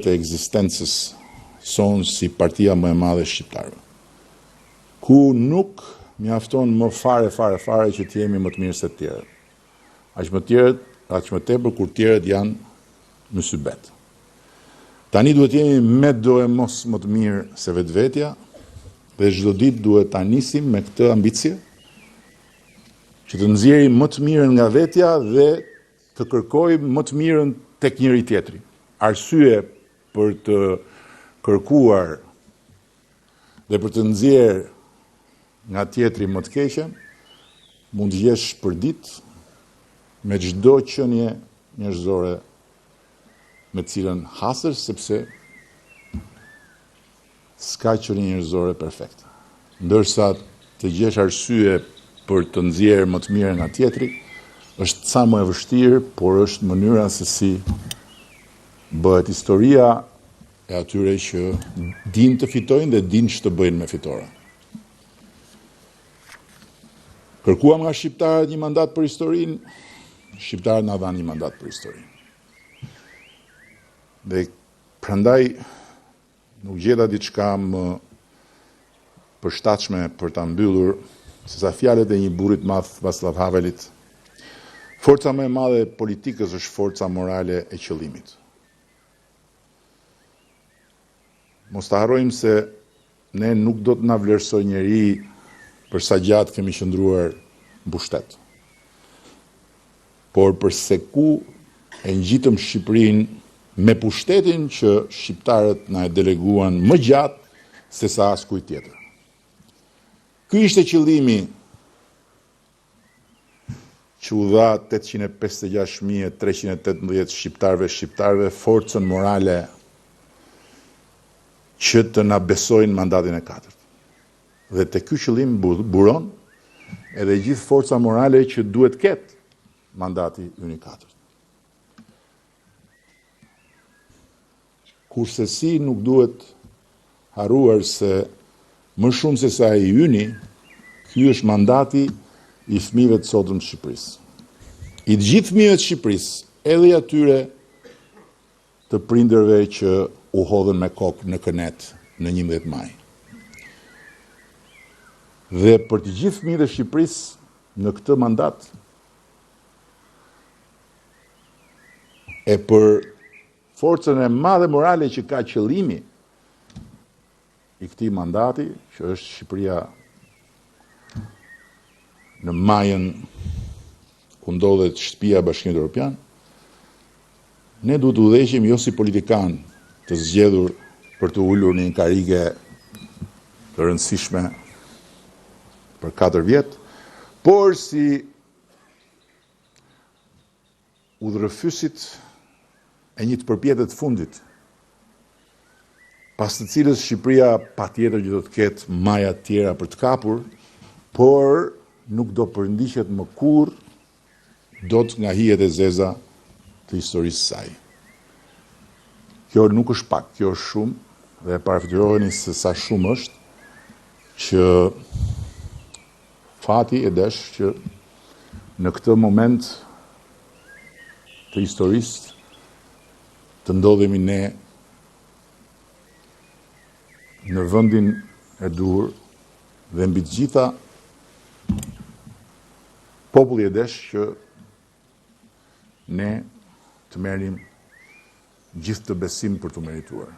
të ekzistencës sonë si partia më e madhe e shqiptarëve. Ku nuk mjafton më fare fare fare që të jemi më të mirë se të tjerët. Aq më tjerët, aq më tepër kur të tjerët janë mysybet. Tani duhet të jemi me doemos më të mirë se vetvetja dhe çdo ditë duhet ta nisim me këtë ambicie që të nxjerrim më të mirën nga vetja dhe të kërkojmë më të mirën tek njëri-tjetri. Arsye për të kërkuar dhe për të nxjerrë nga tjetri më të keqen, mund të gjesh përditë me çdo qenie njerëzore me të cilën hasesh, sepse S'ka qenie njerëzore perfekte. Ndërsa të gjesh arsye për të nxjerrë më të mirën nga tjetri, është ca më e vështirë, por është mënyra se si bëhet historia e atyre që dinë të fitojnë dhe dinë ç'të bëjnë me fitoren. Kërkuam nga shqiptarët një mandat për historinë, shqiptarët na dhanë një mandat për historinë. Dhe prandaj Nuk gjeta diçka më përshtatshme për ta mbyllur sesa fjalët e një burri të madh Vaclav Havelit, Forca më e madhe e politikës është forca morale e qëllimit. Mos ta harrojmë se ne nuk do të na vlerësojë njeri për sa gjatë kemi qëndruar në pushtet. Por për se ku e ngjitëm Shqipërinë me pushtetin që shqiptarët na e deleguan më gjatë sesa askujt tjetër. Ky ishte qëllimi që u dha 856.318 shqiptarëve shqiptarëve forcën morale që të na besojnë mandatin e katërt. Dhe te ky qëllim buron edhe gjithë forca morale që duhet të ketë mandati ynë i katërt. Kurrsesi nuk duhet harruar se më shumë se sa i yni, ky është mandati i fëmijëve të sotëm të Shqipërisë. I të gjithë fëmijëve të Shqipërisë, edhe i atyre të prindërve që u hodhën me kokë në kënetë në 11 maj. Dhe për të gjithë fëmijët e Shqipërisë në këtë mandat e për forcën e madhe morale që ka qëllimi i këtij mandati, që është Shqipëria në majën ku ndodhet shtëpia e Bashkimit Evropian, ne duhet të udhëheqim jo si politikanë të zgjedhur për t'u ulur në një karrige të rëndësishme për 4 vjet, por si Udhërrëfyesit e një të përpjete të fundit, pas të cilës Shqipëria patjetër që do të ketë maja të tjera për të kapur, por nuk do përndiqet më kurrë dot nga hijet e zeza të historisë së saj. Kjo nuk është pak, kjo është shumë dhe parafytyrojeni se sa shumë është që Fati e desh që në këtë moment të historisë të ndodhemi ne në vendin e duhur dhe mbi të gjitha populli e desh që ne të merrnim gjithë këtë besim për t'u merituar.